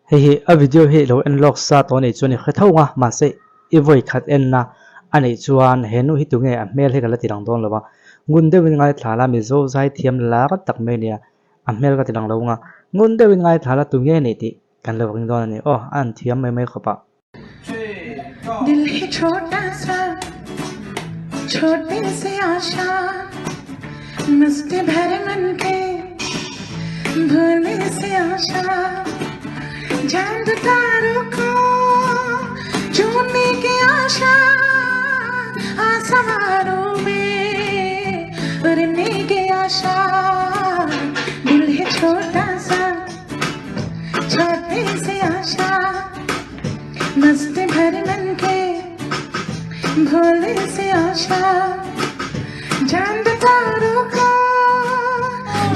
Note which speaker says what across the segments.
Speaker 1: Hei hi a video hi lo en lawk sa tawh anih chuan i hre tho ang a, mahse i vawi khat enna anih chuan he nu hi tunge a hmel hi ka la ti lang dawn lo a, ngun deuhin ngaithla la Mizo zaithiam lar tak mai ania a hmel ka ti lang lo ang a, ngun deuhin ngaithla la tunge nih tih kan lo ring dawn a ni aw, a an thiam mai mai khawp a.
Speaker 2: Dil hi chhota sa chhoti si aasha masti bhare man ke bholi si aasha chand taron ko chumne ki aasha aasmanon mein udne ki aasha dil hi chhota sa chhoti si aasha masti bhare man ke bholi si aasha chand taron ko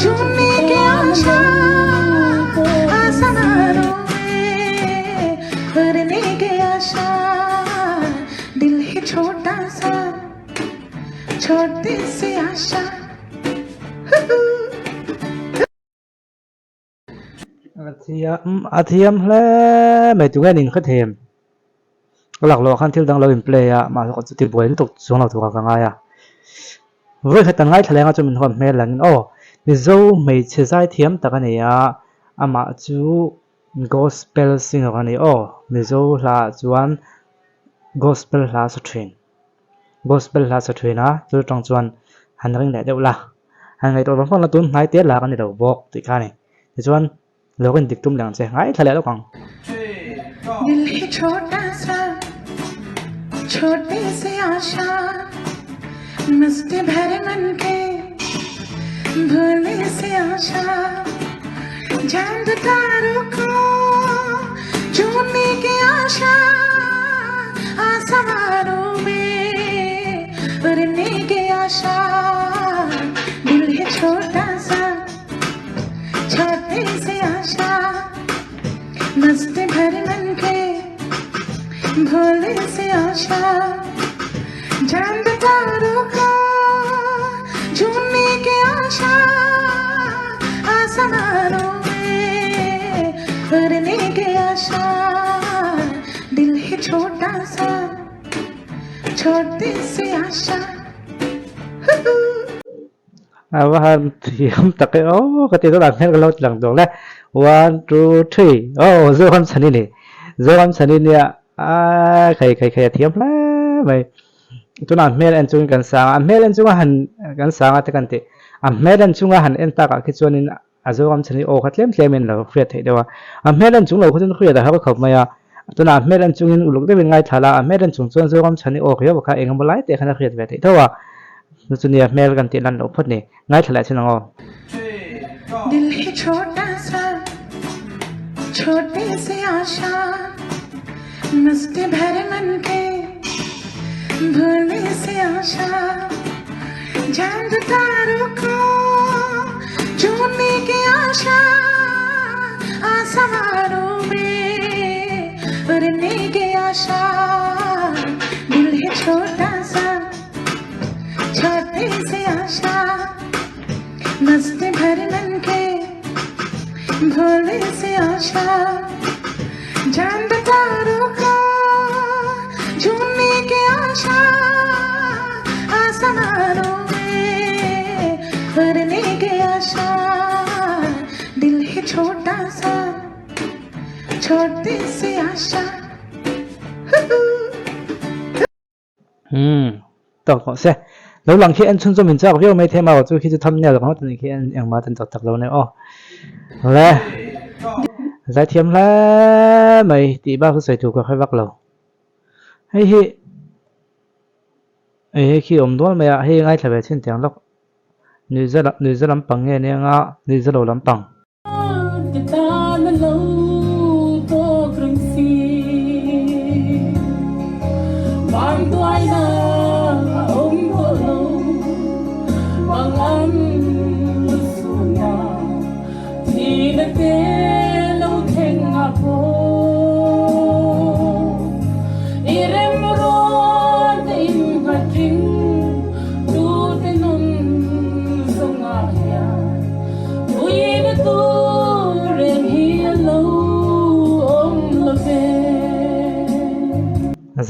Speaker 2: chumne ki aasha aasmanon mein udne ki aasha dil hi chhota sa chhoti si aasha
Speaker 1: A thiam a thiam hle mai tunge nin hre them ka laklawh khan thil dang lo in play a mahse ka chuti buai lutuk chuang lo tur ah ka ngai a vawi khat kan ngaithla leng a chu min huam hmel langin aw Mizo hmeichhe zai thiam tak a ni a amah chu gospel singer a ni aw Mizo hla ah chuan gospel hla a sa thin. Gospel hla sa thin a, chu tang chuan han ring leh deuh la, han ngaihtuah vang vang la tun hnai te lak a ni lo bawk tih kha a ni. Tichuan lo rin dik tum leh ang che, ngaithla leh lawk ang.
Speaker 2: Dil hi chhota sa, chhoti si aasha, masti bhare man ke, bholi si aasha, chand taron ko, chumne ki aasha, aasmanon mein, udne ki aasha, dil hai chhota sa, chhoti si aasha, masti bhare man ke, bholi si aasha, chand taron ko, chumne ki aasha, aasmanon mein, udne ki aasha, dil hai chhota sa, chhoti si aasha.
Speaker 1: A va han thiam tak e aw ka ti dawn a hmel ka lo ti lang duang le one two three aw Zoram chhan i ni Zoram chhan i nia a khai khai khai a thiam hle mai tunah hmel en chungin kan sang a a hmel en chunga han kan sang a te kan tih a hmel en chunga han en takah khi chuanin a Zoram chhan i aw kha tlem tlemin lo hriat theih deuh a a hmel en chung lo kha chuan hriat a har khawp mai a tunah a hmel en chungin uluk deuhin ngaithla la a hmel en chung chuan Zoram chhan i aw riau kha engemaw lai te khan a hriat ve theih tho a. Chu chu nia hmel kan tih lan loh phawt ni. Ngaithla leh chin ang aw.
Speaker 2: Dil hi chhota sa, chhoti si aasha, masti bhare man ke, bholi si aasha, chand taron ko, chumne ki aasha, aasmanon mein, udne ki aasha, dil hi chhota sa. Chhoti si aasha masti bhare man ke bholi si aasha chand taron ko chumne ki aasha aasmanon mein udne ki aasha dil hi chhota sa chhoti si aasha
Speaker 1: Umm tawk rawh se. Lo lang khi en chhun chu min chak viau mai thei maw chu khi chu thumbnail ringawt a nih khi en engmah ten tak tak lo nia aw. Le zaithiam hle mai tih bak chu sawi tur ka hre vak lo. Hei hi hei khi awm dual mai a hei ngaithla ve chhin tiang lawk nuihza nuihza lampang nge nia nga nuihza lo lampang.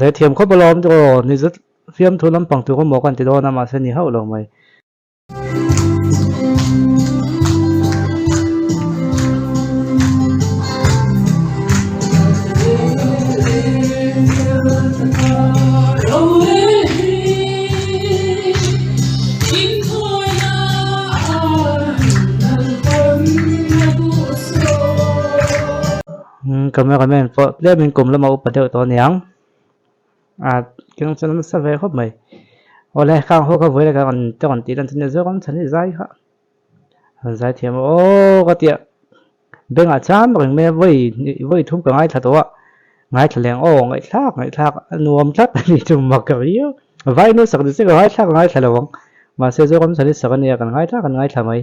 Speaker 1: Zaithiam khawp alawm chu aw, ni zet fiamthu lampang tur emaw kan ti dawn a mahse ni hauh lo mai. Cameraman pawh tlemin kum lama upa deuh tawh aniang a keng chuan a nasa ve khawp mai awle khang ho kha vawi leh kha rawn te rawn tih lan chu nia zawk chhan hi zai kha an zai thiam aw ka tia bengah cham reng mai a vawi hnih vawi thum ka ngaithla tawh a ngaithla leh ang aw ngaihthlak ngaihthlak a nuam tlat a ni chu mak ka riau vai nu sak ni se ka ngaithlak ka ngaithla lo ang mahse zawk chhan hi sak a nia kan ngaithla kan ngaithla mai.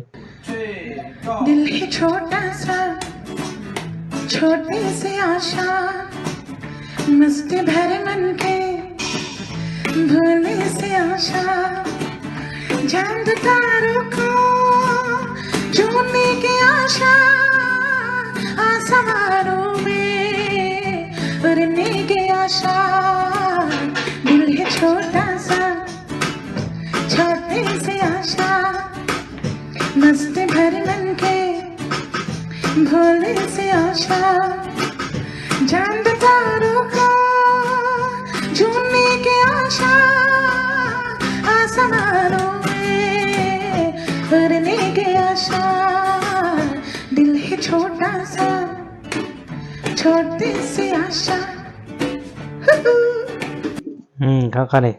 Speaker 1: Umm kha kha ni.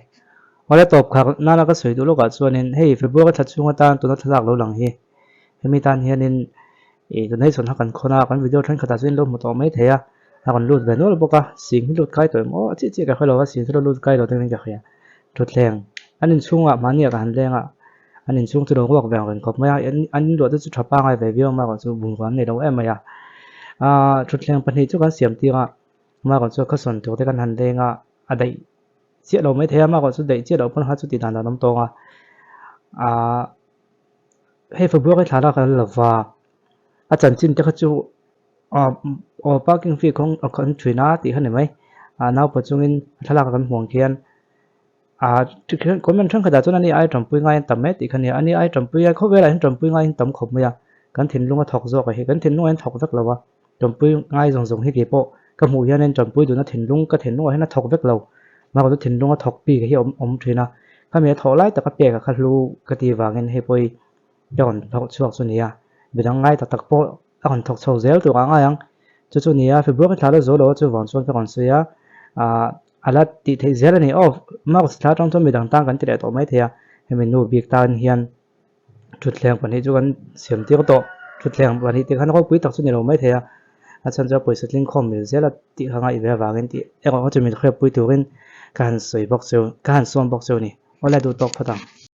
Speaker 1: Awle tawp khak nana ka sawi duh lawkah chuanin hei February thla chhung atan tuna thlalak lo lang hi hemi tan hianin ih donation kha kan khawn a kan video thenkhatah chuan in lo hmu tawh mai thei a a rawn lut ve nual bawk a sing hi lut kai tawh em aw a chiah chiah ka hre lo a sing chu lo lut kai lo deuhin ka hria thutthleng an inchhungah mahni ah ka han leng a an inchhung chu lo ruak ve ang reng khawp mai a an inluah te chu tha pangai ve viau mai erawh chu bungrua an nei lo em mai a ahh thutthleng pahnih chu kan siam tir a amaherawh chu khaw sawn tur te kan han leng a a daih chiah lo mai thei a amaherawh chu daih chiah loh pawn kha chu tih dan dan a awm tawng a ahh hei February thla lak a la lova a chanchin te kha chu aw aw parking fee kawng a kan thin a tih kha ni mai ah naupa chungin thlalak a kan hmuh ang khian ah tikhian comment thenkhat ah chuan ani ai tanpui ngai an tam mai tih kha nia ani ai tanpui a khawvelah hian tanpui ngai an tam khawp mai a kan thinlung a thawk zawk a hi kan thinlung ah hian thawk vek lo a tanpui ngai zawng zawng hi keipawh ka hmuh hianin tanpui duhna thinlung ka thinlung ah hian a thawk vek lo mahse chu thinlung a thawk bik hi a awm awm thin a khami a thawh lai taka pek a kha hlu ka tih vangin hei pawh hi ka rawn thawk chhuak chu nia midang ngai tak tak pawh a rawn thawk chho zel tur ah ngai ang chu chu nia February thla la zo lo a chuvang chuan ka rawn sawi a ah a la tih theih zel a ni aw March thla atang chuan midang tan kan ti leh tawh mai thei a hemi nu bik tan hian thutthleng pahnih chu kan siam tir tawh thutthleng pahnih te khan ropui tak chu ni lo mai thei a a chhan chu a pawisa tling khawm mil zel a tih kha ngaih ve avangin tih erawh chu min hriatpui turin ka han sawi bawk chu ka han sawm bawk chu a ni awle duh tawk phawt ang.